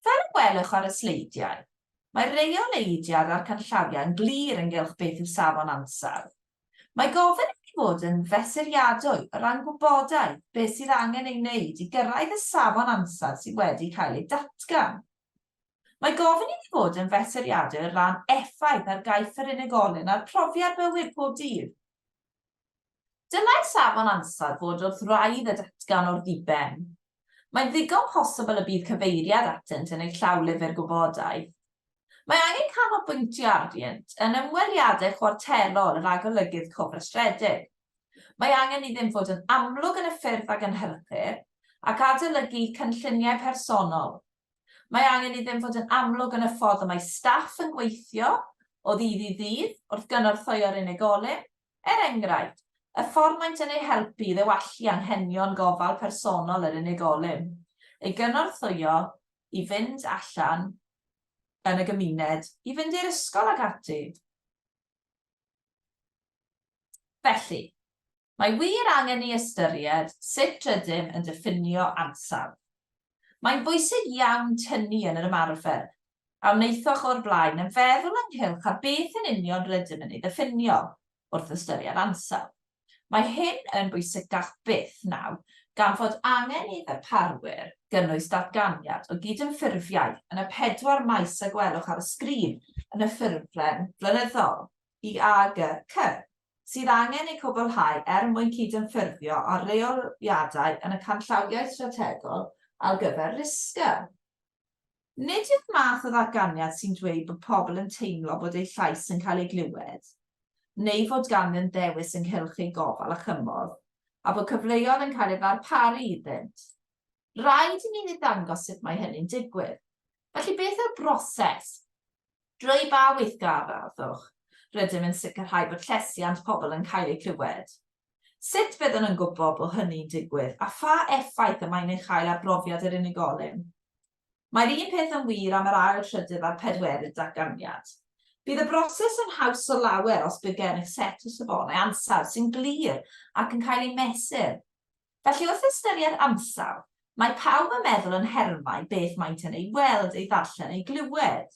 Fel y gwelwch ar y sleidiau, mae'r rheoleiddiad a'r canllawiau yn glir ynghylch beth yw safon ansawdd. Mae gofyn i ni fod yn fesuriadwy o ran gwybodaeth beth sydd angen ei wneud i gyrraedd y safon ansawdd sydd wedi cael ei datgan. Mae gofyn i ni fod yn fesuriadwy o ran effaith ar gaiff yr unigolyn a'r profiad bywyd pob dydd. Dylai'r safon ansawdd fod wrth wraidd y datgan o'r diben. Mae'n ddigon posibl y bydd cyfeiriad atynt yn eich llawlyfr gwybodaeth. Mae angen canolbwyntio arnynt yn ymweliadau chwarterol yr agolygydd cofrestredig. Mae angen iddynt fod yn amlwg yn y ffyrdd a gynhyrchir. ac adolygu cynlluniau personol. Mae angen iddynt fod yn amlwg yn y ffordd y mae staff yn gweithio o ddydd i ddydd wrth gynorthwyo'r unigolyn, er enghraifft, y ffordd maent yn eu helpu i ddewallu anghenion gofal personol yr unigolyn, ei gynorthwyo i fynd allan yn y gymuned, i fynd i'r ysgol ac ati. Felly, mae wir angen i ystyried sut rydym yn diffinio ansawdd. Mae'n bwysig iawn tynnu yn yr ymarfer a wnaethoch o'r blaen yn feddwl ynghylch ar beth yn union rydym yn ei ddiffinio wrth ystyried ansawdd. Mae hyn yn bwysicach byth nawr gan fod angen i ddarparwyr gynnwys datganiad o gydymffurfiaeth yn y pedwar maes a gwelwch ar y sgrin yn y ffurflen flynyddol, IAGC, sydd angen eu cwblhau er mwyn cydymffurfio â rheoliadau yn y canllawiau strategol ar gyfer risg. Nid yw'r math o ddatganiad sy'n dweud bod pobl yn teimlo bod eu llais yn cael ei glywed, neu fod ganddynt ddewis ynghylch eu gofal a chymorth, a bod cyfleoedd yn cael eu ddarparu iddynt. Rhaid i ni ddangos sut mae hynny'n digwydd. Felly beth yw'r broses? Drwy ba weithgarwch rydym yn sicrhau bod llesiant pobl yn cael eu clywed? Sut fyddwn yn gwybod bod hynny'n digwydd a pha effaith y mae'n ei chael ar brofiad yr unigolyn? Mae'r un peth yn wir am yr ail, trydydd a'r pedwerydd datganiad. Bydd y broses yn haws o lawer os bydd gennych set o safonau ansawdd sy'n glir ac yn cael eu mesur. Felly wrth ystyried ansawdd, mae pawb yn meddwl yn nhermau beth maent yn ei weld, ei ddarllen, ei glywed.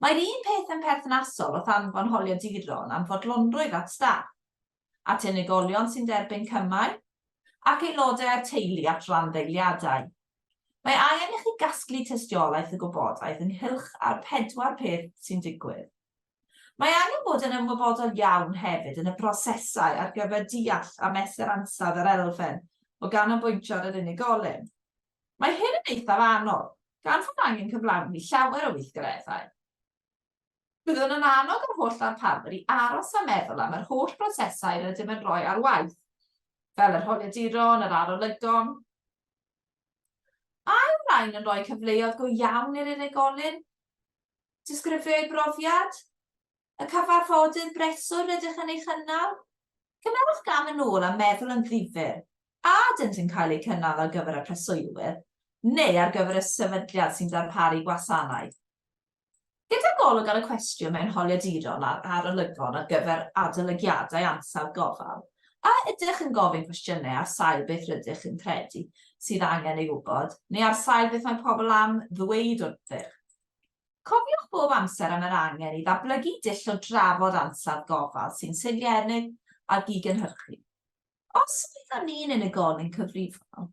Mae'r un peth yn perthnasol wrth anfon holiaduron am fodlonrwydd at staff, at unigolion sy'n derbyn cymau, ac aelodau a'r teulu at randdeiliadau. Mae angen i chi gasglu tystiolaeth a gwybodaeth ynghylch â'r pedwar peth sy'n digwydd. Mae angen bod yn ymwybodol iawn hefyd yn y prosesau ar gyfer deall a mesur ansawdd yr elfen o ganolbwyntio ar yr unigolyn. Mae hyn yn eithaf anodd, gan fod angen cyflawni llawer o weithgareddau. Byddwn yn annog yr holl ddarparwyr i aros a meddwl am yr holl brosesau rydym yn rhoi ar waith, fel yr holiaduron, yr arolygon. A yw'r rhain yn rhoi cyfleoedd go iawn i'r unigolyn disgrifio ei brofiad? Y cyfarfodydd breswyl rydych yn ei chynnal? Cymerwch gam yn ôl a meddwl yn ddifyr, a ydynt yn cael eu cynnal ar gyfer y preswylwyr, neu ar gyfer y sefydliad sy'n darparu gwasanaeth? Gyda golwg ar y cwestiwn mewn holiaduron a'r arolygon ar gyfer adolygiadau ansawdd gofal, a ydych yn gofyn cwestiynau ar sail beth rydych yn credu sydd angen ei wybod, neu ar sail beth mae pobl am ddweud wrthych? Cofiwch bob amser am yr angen i ddatblygu dull o drafod ansawdd gofal sy'n seiliedig ar gyd-gynhyrchu. Os oeddwn ni'n unigolyn cyfrifol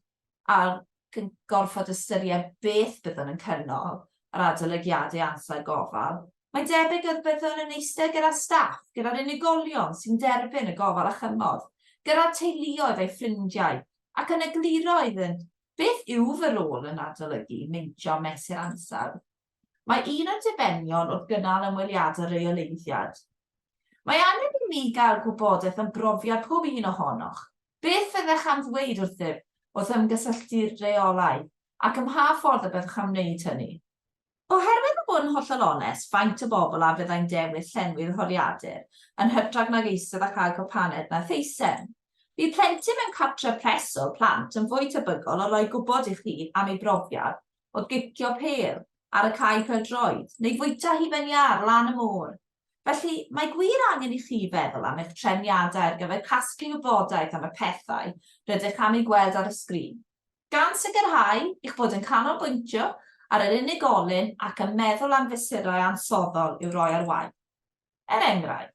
ac yn gorfod ystyried beth byddwn yn cynnal ar adolygiadau ansawdd gofal, mae'n debyg y byddwn yn eistedd gyda staff, gyda'r unigolion sy'n derbyn y gofal a chymorth, gyda'r teuluoedd a'u ffrindiau, ac yn egluro iddynt Beth yw fy rôl yn adolygu, meintio a mesur ansawdd? Mae un o'r dibenion wrth gynnal ymweliadau rheoleiddiad. Mae angen i mi gael gwybodaeth am brofiad pob un ohonoch. Beth fyddech am ddweud wrthyf wrth ymgysylltu'r rheolau, ac ym mha ffordd y byddwch am wneud hynny? Oherwydd o fod yn hollol onest, faint o bobl a fyddai'n dewis llenwi'r holiadur yn hytrach nag eistedd a chael cwpaned na theisen? Bydd plentyn mewn cartref preswyl plant yn fwy tebygol o roi gwybod i chi am ei brofiad o gicio pêl ar y cae pêl-droed, neu fwyta hufen iâ ar lan y môr. Felly, mae gwir angen i chi feddwl am eich trefniadau ar gyfer casglu wybodaeth am y pethau rydych am eu gweld ar y sgrin. Gan sicrhau eich bod yn canolbwyntio ar yr unigolyn ac yn meddwl am fesurau ansoddol i'w roi ar waith. Er enghraifft,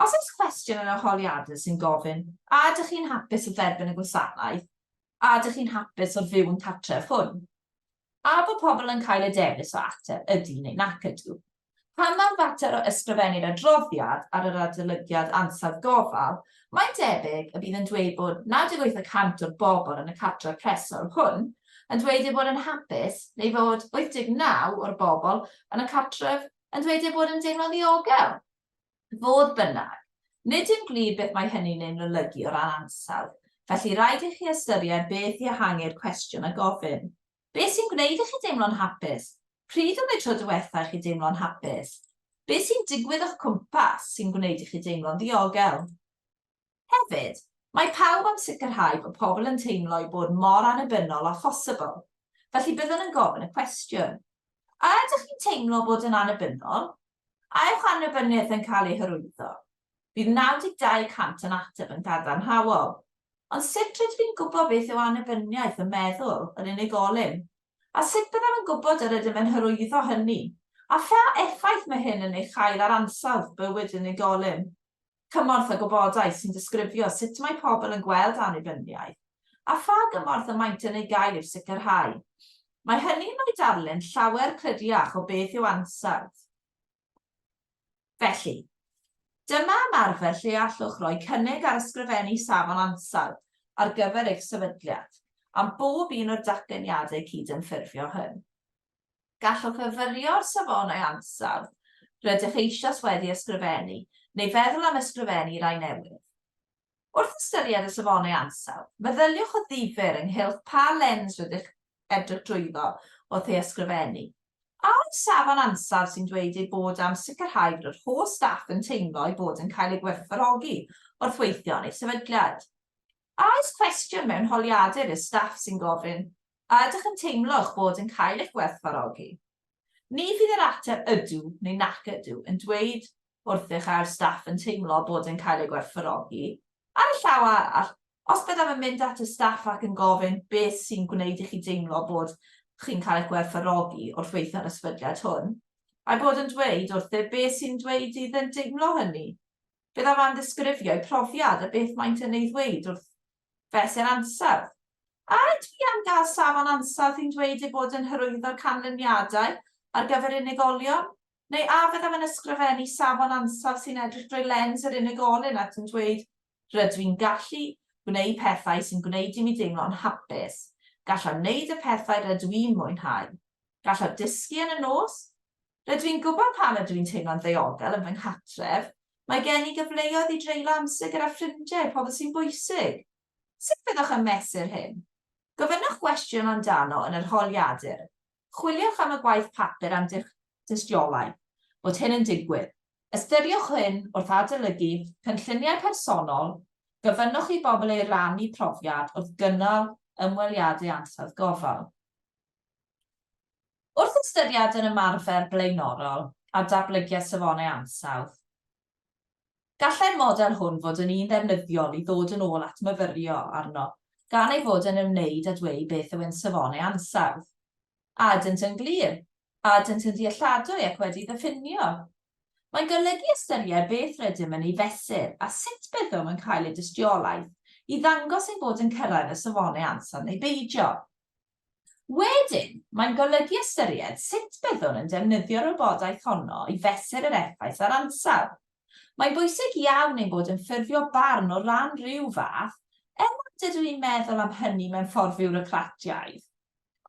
os oes cwestiwn yn yr holiadur sy'n gofyn 'A ydych chi'n hapus wrth dderbyn y gwasanaeth? A ydych chi'n hapus wrth fyw yn cartref hwn? A bod pobl yn cael eu dewis o ateb 'ydy' neu 'nac ydw'. Pan mae'n fater o ysgrifennu'r adroddiad ar yr adolygiad ansawdd gofal, mae'n debyg y bydd yn dweud bod 98 y cant o'r bobl yn y cartref preswyl hwn yn dweud eu bod yn hapus, neu fod 89 o'r bobl yn y cartref yn dweud eu bod yn deimlo'n ddiogel. Fodd bynnag, nid yw'n glir beth mae hynny'n ei olygu o ran ansawdd. Felly rhaid i chi ystyried beth i ehangu'r cwestiwn a gofyn. Beth sy'n gwneud i chi deimlo'n hapus? Pryd oedd y tro diwetha i chi deimlo'n hapus? Beth sy'n digwydd o'ch cwmpas sy'n gwneud i chi deimlo'n ddiogel? Hefyd, mae pawb am sicrhau bod pobl yn teimlo eu bod mor annibynnol â phosibl, felly byddwn yn gofyn y cwestiwn, A ydych chi'n teimlo bod yn annibynnol? A yw'ch annibyniaeth yn cael ei hyrwyddo? Bydd 92 y cant yn ateb yn gadarnhaol. Ond sut rydw i'n gwybod beth yw annibyniaeth ym meddwl yr unigolyn? A sut byddaf yn gwybod yr ydym yn hyrwyddo hynny? A pha effaith mae hyn yn ei chael ar ansawdd bywyd unigolyn? Cymorth a gwybodaeth sy'n disgrifio sut mae pobl yn gweld annibyniaeth, a pha gymorth y maent yn ei gael i'w sicrhau. Mae hynny'n rhoi darlun llawer cliriach o beth yw ansawdd. Felly, dyma ymarfer lle allwch roi cynnig ar ysgrifennu safon ansawdd ar gyfer eich sefydliad, am bob un o'r datganiadau cydymffurfio hyn. Gallwch fyfyrio'r safonau ansawdd rydych eisoes wedi ysgrifennu, neu feddwl am ysgrifennu rhai newydd. Wrth ystyried y safonau ansawdd, meddyliwch o ddifyr ynghylch pa lens rydych edrych drwyddo wrth ei ysgrifennu. A oes safon ansawdd sy'n dweud ei bod am sicrhau bod yr holl staff yn teimlo eu bod yn cael eu gwerthfawrogi wrth weithio yn eu sefydliad? A oes cwestiwn mewn holiadur i'r staff sy'n gofyn, A ydych yn teimlo eich bod yn cael eich gwerthfawrogi? Ni fydd yr ateb 'ydw' neu 'nac ydw' yn dweud wrthych a yw'r staff yn teimlo bod yn cael eu gwerthfawrogi. Ar y llaw arall, os byddaf yn mynd at y staff ac yn gofyn beth sy'n gwneud i chi deimlo bod chi'n cael eich gwerthfawrogi wrth weithio yn y sefydliad hwn, a'u bod yn dweud wrthyf beth sy'n dweud iddynt deimlo hynny, byddaf am ddisgrifio eu profiad a beth maent yn ei ddweud wrth fesur ansawdd. A ydw i am gael safon ansawdd sy'n dweud ei bod yn hyrwyddo canlyniadau ar gyfer unigolion? Neu a fyddaf yn ysgrifennu safon ansawdd sy'n edrych drwy lens yr unigolyn ac yn dweud, 'Rydw i'n gallu gwneud pethau sy'n gwneud i mi deimlo'n hapus. Gallaf wneud y pethau rydw i'n mwynhau. Gallaf dysgu yn y nos. Rydw i'n gwybod pam ydw i'n teimlo'n ddiogel yn fy nghartref. Mae gen i gyfleoedd i dreulio amser gyda ffrindiau, pobl sy'n bwysig. Sut fyddwch yn mesur hyn? Gofynnwch gwestiwn amdano yn yr holiadur. Chwiliwch am y gwaith papur am dystiolaeth bod hyn yn digwydd. Ystyriwch hyn wrth adolygu cynlluniau personol, gofynnwch i bobl ei rannu profiad wrth gynnal ymweliadau ansawdd gofal. Wrth ystyried yr ymarfer blaenorol a datblygiad safonau ansawdd, gallai'r model hwn fod yn un ddefnyddiol i ddod yn ôl at myfyrio arno, gan ei fod yn ymwneud â dweud beth yw ein safonau ansawdd. A ydynt yn glir? A ydynt yn ddealladwy ac wedi'u ddiffinio? Mae'n golygu ystyried beth rydym yn ei fesur a sut byddwn yn cael y dystiolaeth i ddangos ein bod yn cyrraedd y safonau ansawdd neu beidio. Wedyn, mae'n golygu ystyried sut byddwn yn defnyddio'r wybodaeth honno i fesur yr effaith ar ansawdd. Mae'n bwysig iawn ein bod yn ffurfio barn o ran rhyw fath, er nad ydw i'n meddwl am hynny mewn ffordd fiwrocratiaidd.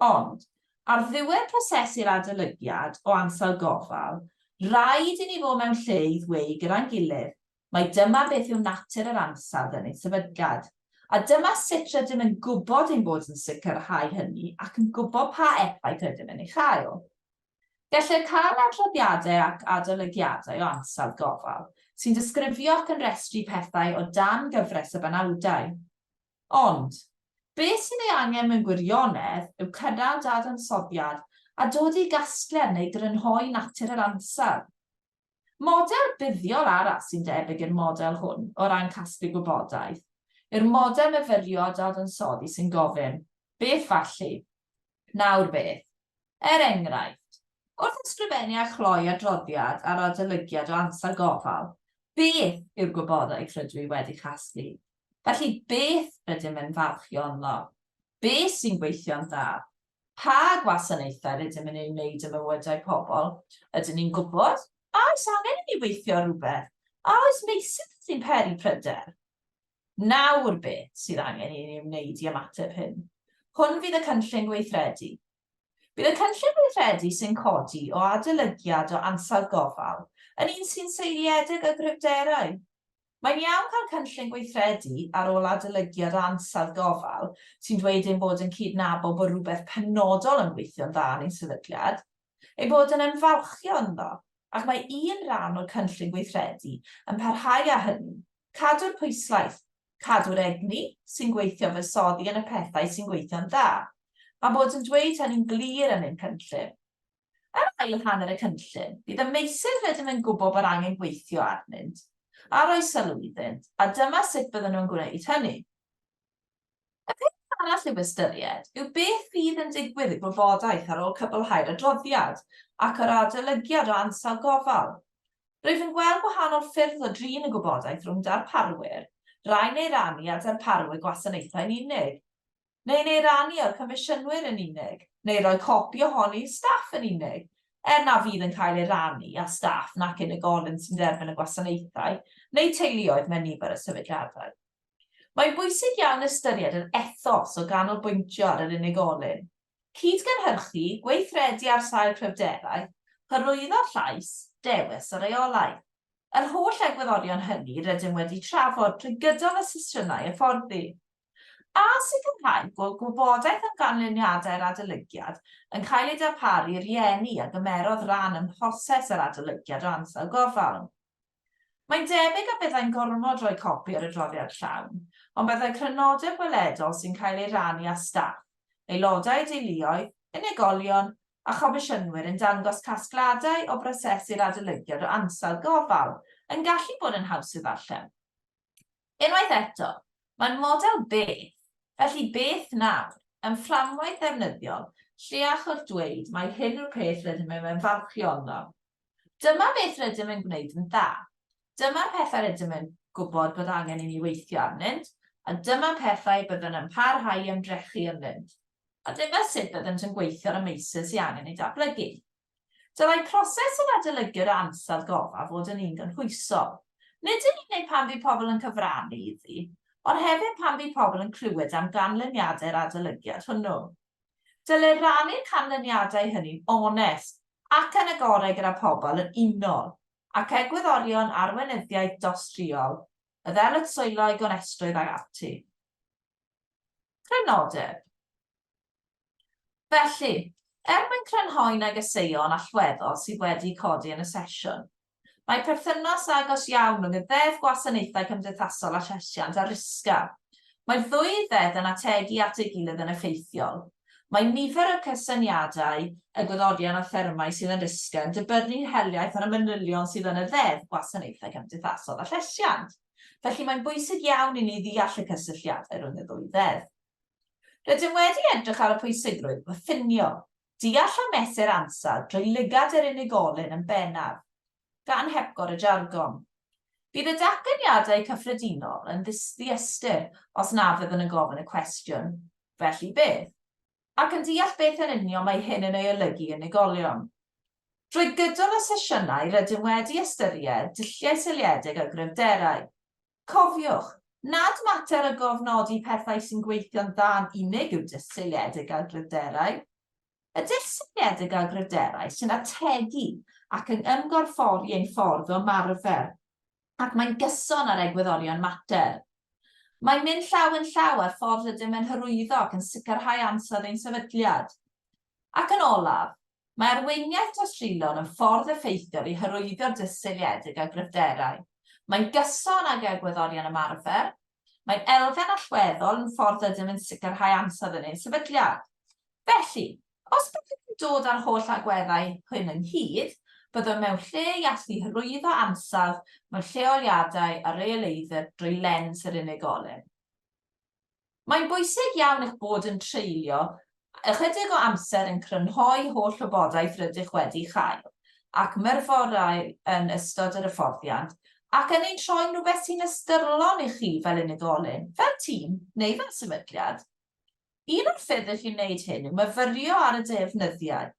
Ond, ar ddiwedd prosesu'r adolygiad o ansawdd gofal, rhaid i ni fod mewn lle i ddweud gyda'n gilydd mai dyma beth yw natur yr ansawdd yn ein sefydliad, a dyma sut rydym yn gwybod ein bod yn sicrhau hynny ac yn gwybod pa effaith rydym yn ei chael. Gellir cael adroddiadau ac adolygiadau o ansawdd gofal sy'n disgrifio ac yn rhestru pethau o dan gyfres o benawdau. Ond, beth sydd ei angen mewn gwirionedd yw cynnal dadansoddiad a dod i gasgliad neu grynhoi natur yr ansawdd. Model buddiol arall sy'n debyg i'r model hwn o ran casglu gwybodaeth yw'r model myfyrio a dadansoddi sy'n gofyn, 'Beth felly? Nawr beth? Er enghraifft, wrth ysgrifennu a chloi adroddiad ar adolygiad o ansawdd gofal, beth yw'r gwybodaeth rydw i wedi chasglu? Felly, beth rydym yn falchio ynddo? Beth sy'n gweithio'n dda? Pa gwasanaethau rydym yn ei wneud ym mywydau pobl? Ydyn ni'n gwybod? A oes angen i ni weithio ar rhywbeth? A oes meysydd sy'n peri pryder? Nawr beth sydd angen i ni wneud i ymateb hyn? Hwn fydd y cynllun gweithredu. Bydd y cynllun gweithredu sy'n codi o adolygiad o ansawdd gofal yn un sy'n seiliedig ar gryfderau. Mae'n iawn cael cynllun gweithredu ar ôl adolygiad o ansawdd gofal sy'n dweud ein bod yn cydnabod bod rhywbeth penodol yn gweithio'n dda yn ein sefydliad, ein bod yn ymfalchïo ynddo, ac mae un rhan o'r cynllun gweithredu yn parhau â hynny, cadw'r pwyslais, cadw'r egni sy'n gweithio fuddsoddi yn y pethau sy'n gweithio'n dda, a bod yn dweud hynny'n glir yn ein cynllun. Yn ail hanner y cynllun, bydd y meysydd rydym yn gwybod bod angen gweithio arnynt, a rhoi sylw iddynt, a dyma sut byddwn nhw'n gwneud hynny. Y peth arall i'w ystyried yw beth fydd yn digwydd i'r gwybodaeth ar ôl cwblhau'r adroddiad ac yr adolygiad o ansawdd gofal. Rwyf yn gweld gwahanol ffyrdd o drin y gwybodaeth rhwng darparwyr, rhai'n ei rannu â darparwyr gwasanaethau'n unig, neu'n ei rannu â'r comisiynwyr yn unig, neu roi copi ohoni i staff yn unig, er na fydd yn cael ei rannu â staff nac unigolyn sy'n derbyn y gwasanaethau, neu teuluoedd mewn nifer o sefydliadau. Mae'n bwysig iawn ystyried yr ethos o ganolbwyntio ar yr unigolyn, cyd-gynhyrchu, gweithredu ar sail cryfderau, hyrwyddo llais, dewis a rheolaeth. Yr holl egwyddorion hynny rydym wedi trafod trwy gydol y sesiynau hyfforddi. A sicrhau bod gwybodaeth am ganlyniadau'r adolygiad yn cael ei darparu i rieni a gymerodd ran ym mhroses yr adolygiad o ansawdd gofal. Mae'n debyg y byddai'n gormod rhoi copi o'r adroddiad llawn, ond byddai crynodeb gweledol sy'n cael ei rannu â staff, aelodau o deuluoedd, unigolion a chomisiynwyr yn dangos casgliadau o brosesu'r adolygiad o ansawdd gofal yn gallu bod yn haws i'w ddarllen. Unwaith eto, mae'r model beth, felly beth nawr, yn fframwaith ddefnyddiol lle allwch dweud mai hyn yw'r peth rydym yn ymfalchïo ynddo. Dyma beth rydym yn gwneud yn dda. Dyma'r pethau rydym yn gwybod bod angen i ni weithio arnynt, a dyma'r pethau byddwn yn parhau i ymdrechu ynddynt. A dyma sut byddant yn gweithio ar y meysydd sydd angen eu datblygu. Dylai proses yr adolygiad o ansawdd gofal fod yn un gynhwysol, nid yn unig pan fydd pobl yn cyfrannu iddi, ond hefyd pan fydd pobl yn clywed am ganlyniadau'r adolygiad hwnnw. Dylai rannu'r canlyniadau hynny'n onest ac yn agored gyda phobl yn unol ac egwyddorion arweinyddiaeth dostriol, y ddyletswyddau gonestrwydd ac ati. Crynodeb. Felly, er mwyn crynhoi negeseuon allweddol sydd wedi codi yn y sesiwn, mae perthynas agos iawn rhwng y Ddeddf Gwasanaethau Cymdeithasol a Llesiant a RISCA. Mae'r ddwy ddeddf yn ategu at ei gilydd yn effeithiol. Mae nifer o'r cysyniadau, egwyddorion a thermau sydd yn RISCA yn dibynnu'n helaeth ar y manylion sydd yn y Ddeddf Gwasanaethau Cymdeithasol a Llesiant. Felly, mae'n bwysig iawn i ni ddeall y cysylltiadau rhwng y ddwy ddeddf. Rydym wedi edrych ar y pwysigrwydd o ffinio, deall a mesur ansawdd drwy lygad yr unigolyn yn bennaf, gan hepgor y jargon. Bydd y datganiadau cyffredinol yn ddiystyr os na fyddwn yn gofyn y cwestiwn, 'Felly beth? Ac yn deall beth yn union mae hyn yn ei olygu i unigolion. Drwy gydol y sesiynau rydym wedi ystyried dulliau seiliedig ar gryfderau, Cofiwch, nad mater o gofnodi pethau sy'n gweithio'n dda'n unig yw dull seiliedig ar gryfderau. Y dull seiliedig ar gryfderau sy'n ategu ac yn ymgorffori ein ffordd o ymarfer, ac mae'n gyson â'r egwyddorion mater. Mae'n mynd llaw yn llaw â'r ffordd rydym yn hyrwyddo ac yn sicrhau ansawdd ein sefydliad. Ac yn olaf, Mae arweiniaeth dros Drilon yn ffordd effeithiol i hyrwyddo'r dull seiliedig ar gryfderau. Mae'n gyson ag egwyddorion ymarfer. Mae'n elfen allweddol yn ffordd rydym yn sicrhau ansawdd yn ein sefydliad. Felly, os byddwn yn dod â'r holl agweddau hyn ynghyd, byddwn mewn lle i allu hyrwyddo ansawdd mewn lleoliadau a reoleiddir drwy lens yr unigolyn. Mae'n bwysig iawn eich bod yn treulio ychydig o amser yn crynhoi holl wybodaeth rydych wedi chael ac myrforau yn ystod yr hyfforddiant ac yn ei troi'n rhywbeth sy'n ystyrlon i chi fel unigolyn, fel tîm neu fel sefydliad. Un o'r ffyrdd i chi wneud hyn yw myfyrio ar y defnyddiau,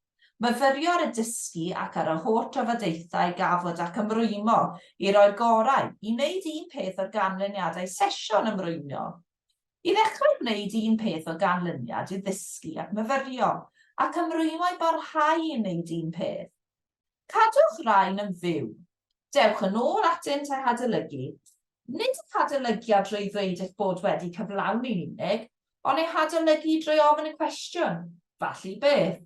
myfyrio ar y dysgu ac ar yr holl drafodaethau gafod ac ymrwymo i roi'r gorau i wneud un peth o'r ganlyniadau sesiwn ymrwymo. I ddechrau gwneud un peth o ganlyniad i ddysgu ac myfyrio, ac ymrwymo i barhau i wneud un peth. Cadwch rain yn fyw. Dewch yn ôl atynt a'u hadolygu. Nid eich adolygiad drwy ddweud eich bod wedi cyflawni'n unig, ond eich adolygu drwy ofyn y cwestiwn, felly beth?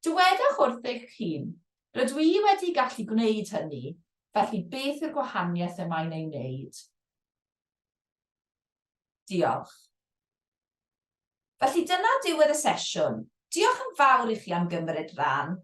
Dywedwch wrth eich hun, 'Rydw i wedi gallu gwneud hynny, felly beth yw'r gwahaniaeth y mae'n ei wneud? Diolch. Felly dyna diwedd y sesiwn. Diolch yn fawr i chi am gymryd rhan.